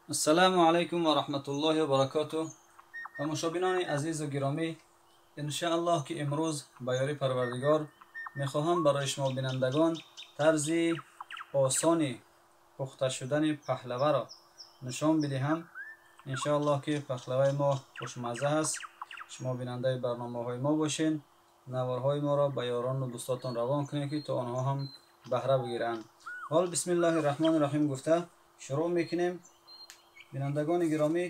Ассалому алайкум ва раҳматуллоҳи ва баракотуҳ. Тамошобинони азизу гиромӣ, иншааллоҳ ки имрӯз ба ёри Парвардигор мехоҳам барои шумо бинандагон тарзи осони пухта шудани паҳлаваро нишон бидиҳам. Иншааллоҳ ки паҳлаваи мо хушмазза аст. Шумо бинандаи барномаҳои мо бошед, наворҳои моро ба ёрону дӯстотон равон кунед, ки то онҳо ҳам баҳра бигиранд. Ҳол бисмиллоҳи раҳмони раҳим гуфта шурӯъ мекунем. Бинандагони гиромӣ,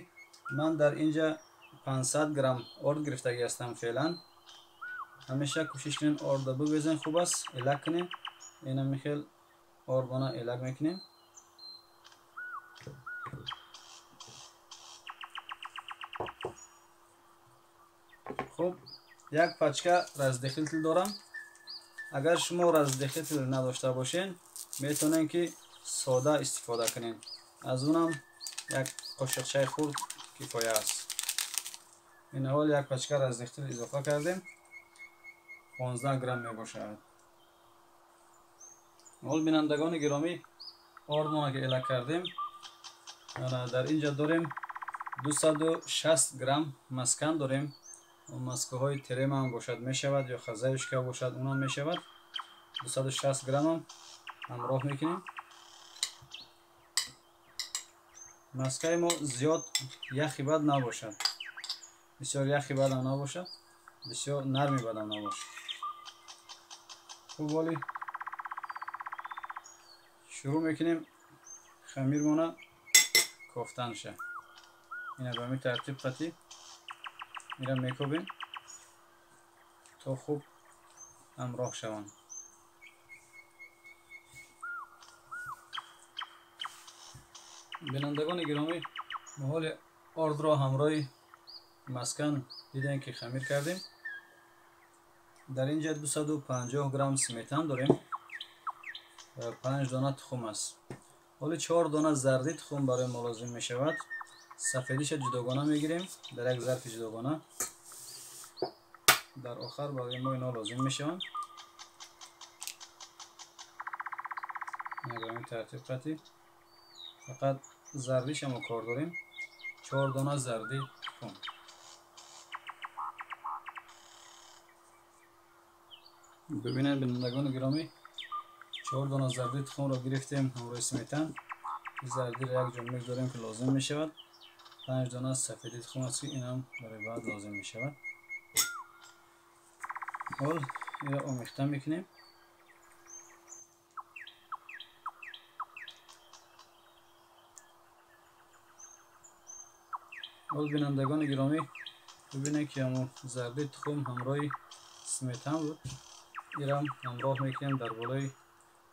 ман дар инҷа 500 грамм орд гирифтагӣ ҳастам. Феълан ҳамеша кӯшиш кунед ордро бибезен, хуб аст, элак кунем. Ина михел ордона элак мекунем. Хуб, як пачка раздехитл дорам. Агар шумо раздехитл надошта бошед, метавонед ки сода истифода кунед. Аз унам як қошиқчаи хурд кифоя аст. Ин ҳол як пачка раздехитл илова кардем, 15 грамм мебошад. Ҳол бинандагони гиромӣ, ордмона ки элак кардем, дар инҷа дорем 260 грамм маскан дорем. Маскаҳои терема ҳам бошад мешавад, ё хазаюшка бошад унам мешавад. 260 граммам ҳамроҳ мекунем. Маскаи мо зиёд яхи бад набошад, бисёр яхи бадам набошад, бисёр нарми бадам набошад. Хуб, воли шурӯъ мекунем хамирмона кофтанша. Ина ба ҳамин тартиб қатӣ ира мекобем то хуб ҳамроҳ шаванд. Бинандагони гиромӣ, мо ҳоли ордро ҳамроҳи маскан дидем ки хамир кардем. Дар инҷа 250 грамм сметан дорем, 5 дона тухм аст. Ҳоли 4 дона зарди тухм барои мо лозим мешавад. Сафедиша ҷудогона мегирем дар як зарфи ҷудогона. Дар охар барои мо ино лозим мешаванд. Ба ин тартиб қатӣ фақат зардиша мо кор дорем. 4 дона зарди тухм. Бибинед бинандагони гиромӣ, 4 дона зарди тухмро гирифтем ҳамроҳи сметан. Зардиро як ҷо мегузорем ки лозим мешавад. 5 дона сафеди тухм аст ки инам барои баъд лозим мешавад. Ҳол инро омехта мекунем. Ҳол бинандагони гиромӣ, бибинед ки ҳамон зарди тухм ҳамроҳи сметан буд. Ирам ҳамроҳ мекунем дар болои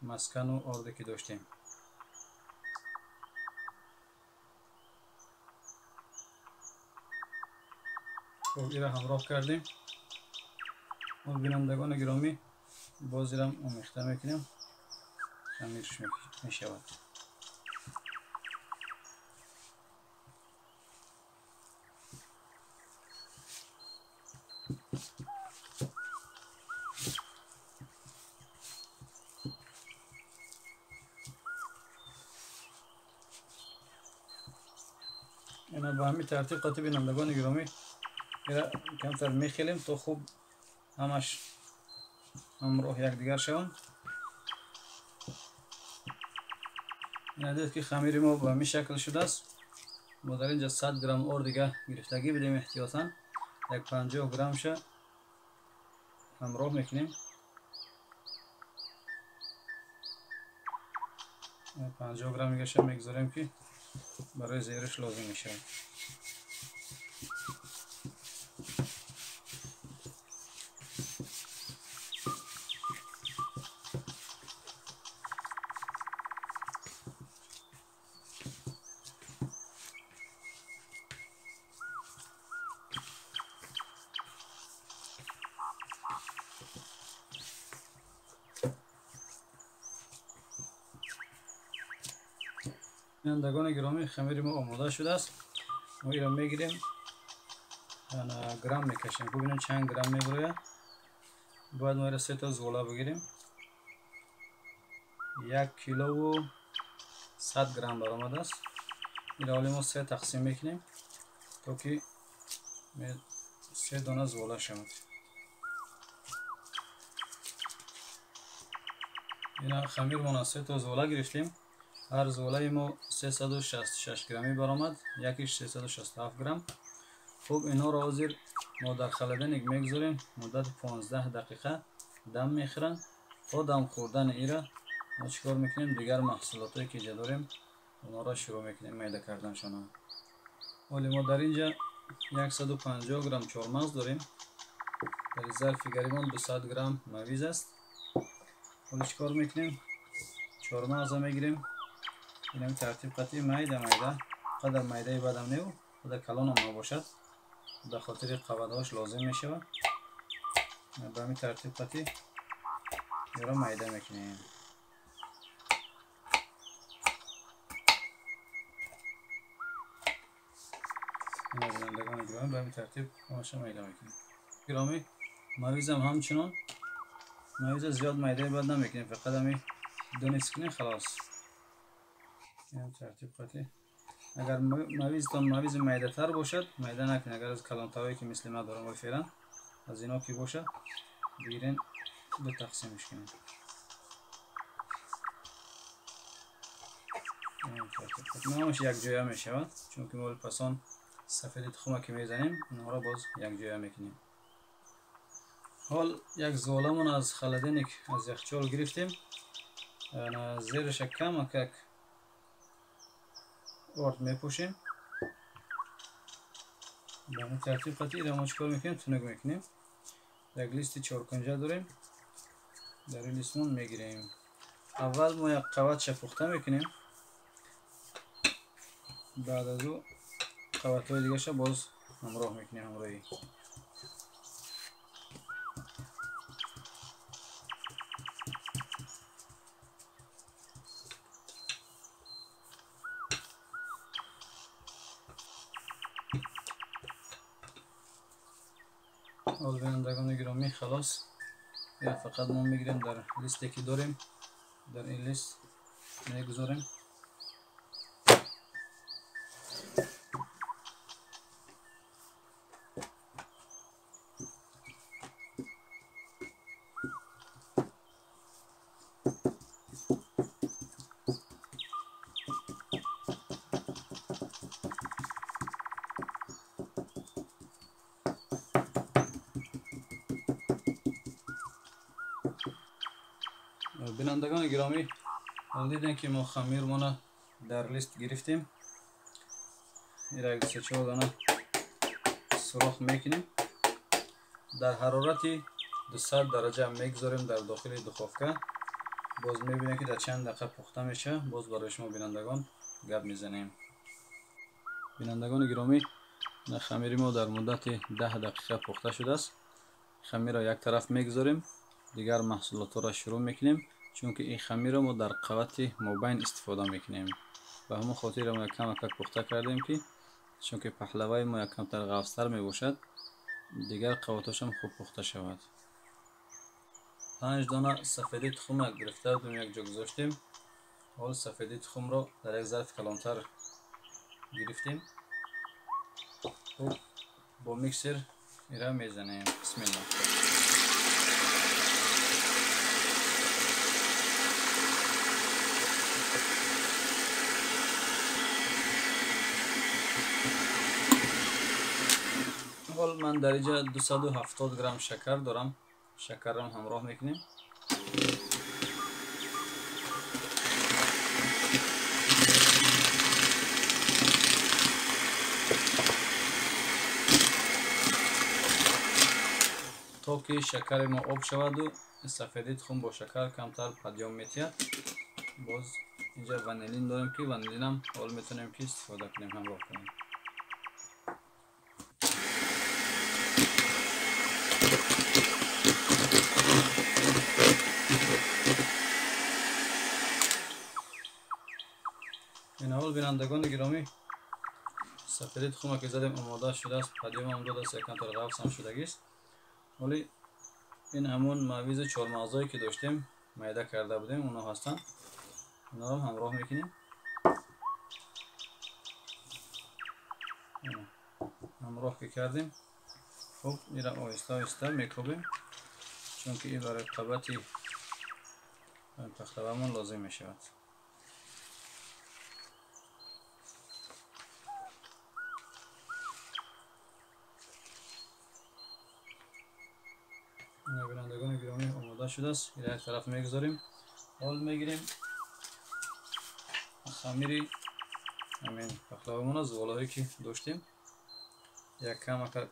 маскану орде ки доштем. Хуб, ира ҳамроҳ кардем. Ҳол бинандагони гиромӣ, боз ирам омехта мекунем, хамирш мешавад. Ина ба ҳамин тартиб қатӣ бинандагони гиромӣ ира камтар мехелем то хуб ҳамаш ҳамроҳ якдигар шаванд. Ина дид ки хамири мо ба ҳамин шакл шудааст. Мо дар инҷа 100 грамм орд дига гирифтагӣ бидем, эҳтиётан як 50 граммша ҳамроҳ мекунем. 50 грамм дигаша мегузорем ки барои зериш лозим мешавад. Бинандагони гиромӣ, хамири мо омода шудааст. Мо инро мегирем, грамм мекашем, бубинем чанд грамм мебарояд. Бояд мо инро се то зола бигирем. 1 килову 100 грамм баромадааст. Ин мо се тақсим мекунем то ки се дона зувола шавад. Ина хамирмон аз се то зувола гирифтем. Ҳар зуволаи мо 366 граммӣ баромад, якиш 367 грамм. Хуб, инҳоро ҳозир мо дар холодильник мегузорем, муддати 15 дақиқа дам мехӯранд. То дам хӯрдани ира мо чӣ кор мекунем? Дигар маҳсулотое ки инҷа дорем, онҳоро шурӯъ мекунем майда карданшона. Ҳоле мо дар инҷа 150 грамм чормағз дорем. Дар зарфи гаримон 200 грамм мавиз аст. Ҳоле чӣ кор мекунем? Чормағза мегирем. Инами тартиб қатъи майда майда, қадар майдаи бадам неу, қадар калонам набошад, ба хотири қавадҳош лозим мешавад. Ба ҳамин тартиб қатъи ёро майда мекунем. Бинандагони гиромӣ, ба ҳамин тартиб ҳамаша майда мекунем. Гиромӣ, мавизам ҳамчунон, мавиза зиёд майдаи бад намекунем, фақат ҳамин ду нисф кунем, халос. Тартиб қатъи. Агар мавизтон мавизи майдатар бошад, майда накунед. Агар аз калонтарое ки мисли ман дорам феълан, аз ино ки бошад, бигирен ду тақсимш кунед. Ҳамаш якҷоя мешавад, чунки мо пасон сафеди тухма ки мезанем, инҳоро боз якҷоя мекунем. Ҳол як золамон аз холодильник, аз яхчол гирифтем. Зераша камакак орд мепӯшем. Ба ҳамин тартиб қатъи ира мо чӣ кор мекунем? Тунук мекунем. Як листи чоркунҷа дорем, дар ин листмон мегирем. Аввал мо як қаватша пухта мекунем, баъд аз ӯ қаватҳои дигаша боз ҳамроҳ мекунем ҳамроҳӣ. Ҳол бинандагони гиромӣ, халос. Я фақат мо мегирем дар листе ки дорем, дар ин лист мегузорем. Бинандагони гиромӣ, ҳол дидем ки мо хамирмона дар лист гирифтем. Ира як се чор дона сурох мекунем. Дар ҳарорати 200 дараҷа мегузорем дар дохили духовка. Боз мебинем ки дар чанд дақиқа пухта мешавад. Боз барои шумо бинандагон гап мезанем. Бинандагони гиромӣ, хамири мо дар муддати 10 дақиқа пухта шудааст. Хамирро як тараф мегузорем, дигар маҳсулотҳоро шурӯъ мекунем, чунки ин хамирро мо дар қавати мобайн истифода мекунем. Ба ҳамон хотир мо камакак пухта кардем ки чунки паҳлаваи мо якамтар ғафзтар мебошад, дигар қаватҳошам хуб пухта шавад. 5 дона сафеди тухма гирифта будем, якҷо гузоштем. Ҳол сафеди тухмро дар як зарфи калонтар гирифтем. Хуб, бо миксер ира мезанем. Бисмиллаҳ. Ҳол ман дар инҷа 270 грамм шакар дорам. Шакарро ҳамроҳ мекунем. То ки шакари мо об шаваду сафеди тухм бо шакар камтар падём метиҳад. Боз инҷа ванилин дорем ки ванилинам ҳол метавонем ки истифода кунем, ҳамроҳ кунем. Ин ҳол бинандагони гиромӣ, сафеди тухма ки задем омода шудааст, падёмам додааст, якамтар ғафсам шудагист. Ҳоли ин ҳамон мавизи чормағзое ки доштем, майда карда будем, онҳо ҳастанд. Онҳоро ҳамроҳ мекунем. ҳамроҳ ки кардем, хуб ира оҳиста оҳиста мекобем, чунки ин барои қабати пахлавамон лозим мешавад. Бинандагони гиромӣ, омода шудааст. Ира як тараф мегузорем. Ҳол мегирем хамири ҳамин пахлавамона, зуволаҳое ки доштем, як камакак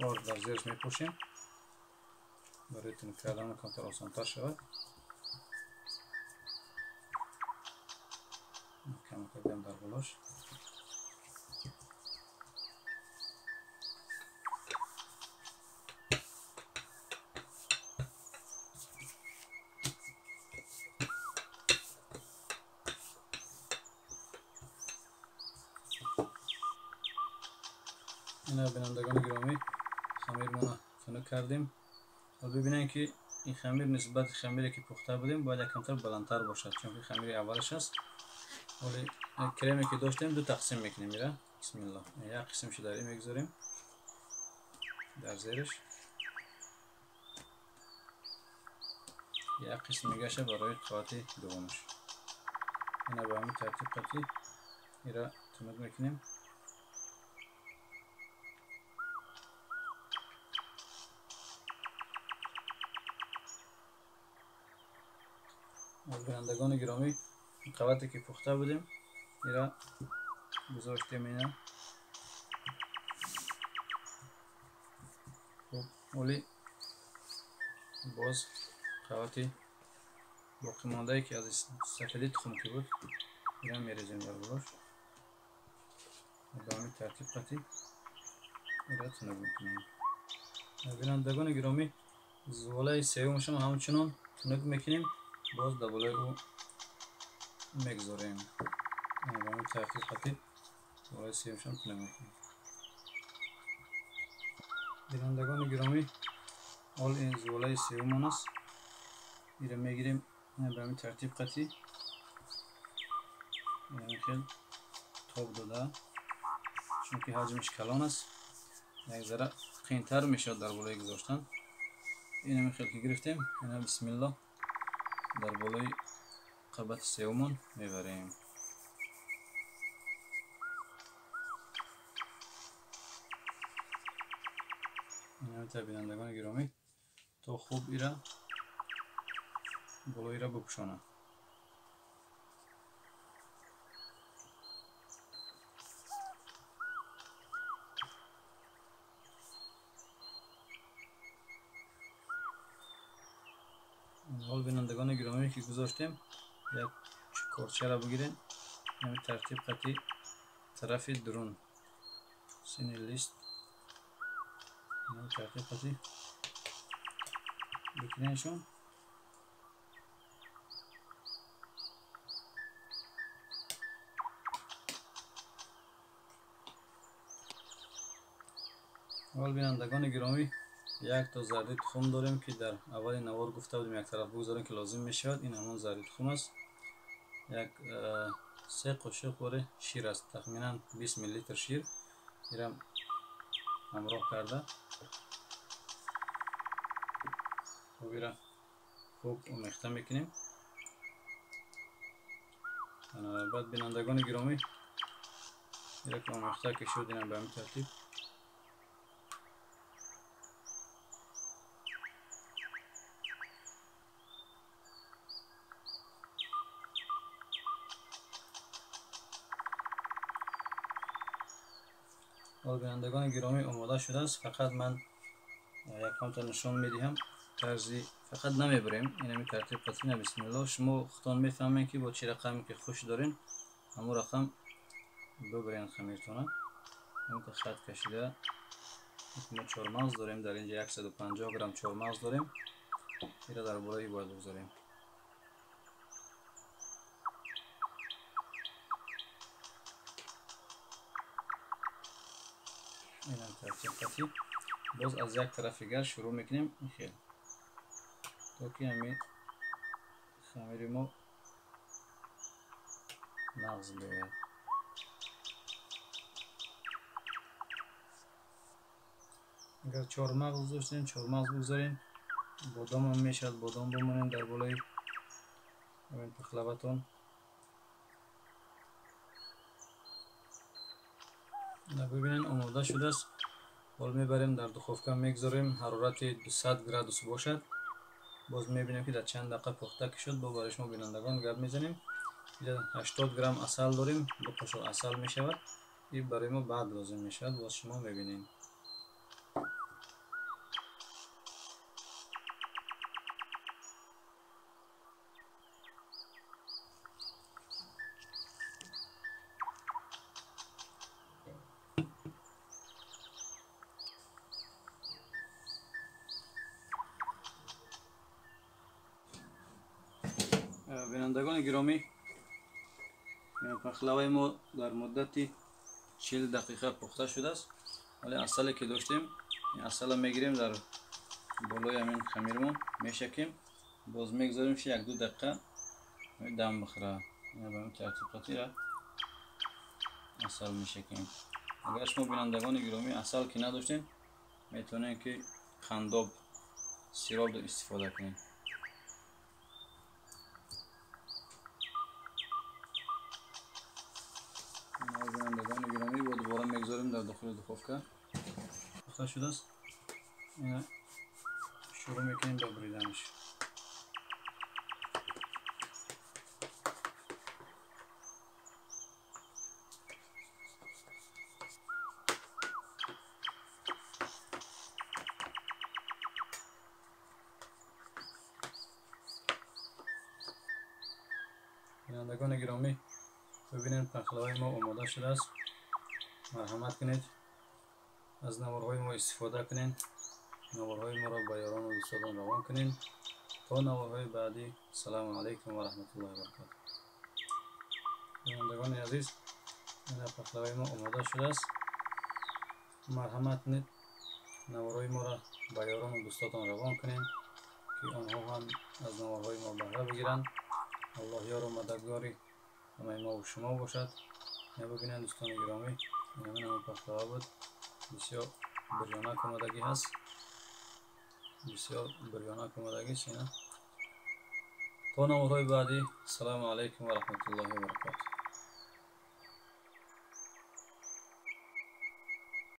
орд дар зераш мепошем барои тунук кардан камтар осонтар шавад. Камакак дам дар болош. Ина бинандагони гиромӣ, хамирмона тунук кардем. Ҳол бибинем ки ин хамир нисбати хамире ки пухта будем бояд як камтар баландтар бошад, чунки хамири аввалаш аст. Ҳоли креме ки доштем ду тақсим мекунем ира. Бисмиллоҳ. Як қисмшо дар ин мегузорем дар зераш, як қисм мегаша барои қавати дуввумаш. Ина ба ҳамин тартиб қатӣ ира тунук мекунем. Бинандагони гиромӣ, қабате ки пухта будем ира гузоштем ина. Хуб, ҳоли боз қабати боқимондае ки аз сафеди тухм ки буд ира мерезем дар болош. Ба ҳамин тартиб қатӣ ира тунук мекунем. Бинандагони гиромӣ, зуволаи сеюмашам ҳамчунон тунук мекунем, боз дар болои ӯ мегузорем. Ба ҳамин тартиб қатӣ болои сеюмашам тунук мекунем. Бинандагони гиромӣ, ҳол ин зуволаи сеюмон аст. Ира мегирем ба ҳамин тартиб қатӣ ҳамин хел тоб дода, чунки ҳаҷмаш калон аст, як зара қиинтар мешавад дар болои гузоштан. Ин ҳамин хел ки гирифтем, ина бисмиллоҳ дар болои қабати сеюмон мебарем. Ина бинандагони гиромӣ, то хуб ира болоира бипӯшонад. Ҳол бинандагони гиромӣ ки гузоштем, як корчаро бигирем, ҳамин тартиб қатӣ тарафи дурун сини лист ҳамин тартиб қатӣ бикунемшон. Ҳол бинандагони гиромӣ, як то зарди тухм дорем ки дар аввали навор гуфта будем як тараф бигузорем ки лозим мешавад. Ин ҳамон зарди тухм аст. Як 3 қошиқ бори шир аст, тахминан 20 миллилитр шир. Ирам ҳамроҳ карда хуб ира хуб омехта мекунем. Баъд бинандагони гиромӣ, ира ки омехта ки шуд, инам ба ҳамин тартиб бинандагони гиромӣ омода шудааст. Фақат ман якамта нишон медиҳам тарзи, фақат намебарем инами тартиб қатъина. Бисмиллоҳ, шумо худтон мефаҳмед ки бо чӣ рақаме ки хуш дорен ҳамон рақам бибарен хамиртона. Ҳаминта хат кашида мо чормағз дорем, дар инҷа 150 грамм чормағз дорем, ира дар болои бояд бигузорем. Инам тартиб қатъи боз аз як тараф дигар шурӯъ мекунем хел, то ки ҳамин хамири мо нағз биёяд. Агар чормағз доштем, чормағз бигзорем. Бодом ҳам мешавад, бодом бимонем дар болои ҳамин пахлаватон. Бибинед, омода шудааст. Ҳол мебарем дар духовка мегзорем, ҳарорати 200 градус бошад. Боз мебинем ки дар чанд дақиқа пухта ки шуд, бо барои шумо бинандагон гап мезанем. Инҷа 80 грамм асал дорем, 2 қошуқ асал мешавад. Ин барои мо баъд лозим мешавад, боз шумо мебинед. Бинандагони гиромӣ, пахлаваи мо дар муддати 40 дақиқа пухта шудааст. Вале асале ки доштем, ин асала мегирем дар болои ҳамин хамирмон мешакем, боз мегзорем ки 1-2 дақиқа дам бихӯрад. Ба ҳамин тартиб қатира асал мешакем. Агар шумо бинандагони гиромӣ асал ки надоштем, метавонем ки қандоб сироп истифода кунем. Бинандагони гиромӣ, бо дубора мегзорем дар дохили духовка. Пухта шудааст. Шурӯъ мекунем ба буриданаш. Бинандагони гиромӣ, бибинед, пахлаваи мо омода шудааст. Марҳамат кунед, аз наворҳои мо истифода кунед, наворҳои моро ба ёрону дӯстотон равон кунед. То наворҳои баъдӣ, ассалому алайкум ва раҳматуллоҳи ва баракатуҳ. Бинандагони азиз, ина пахлаваи мо омода шудааст. Марҳамат кунед, наворҳои моро ба ёрону дӯстотон равон кунед, ки онҳо ҳам аз наворҳои мо баҳра бигиранд. Аллоҳ ёру мададгори ҳамаи мо ва шумо бошад. Бибинед дӯстони гиромӣ, ин ҳамин пахлава буд. Бисёр бирёнак омадагӣ ҳаст, бисёр бирёнак омадагист. Ина то наворҳои баъдӣ, ассалому алайкум ва раҳматуллоҳи ва баракатуҳ.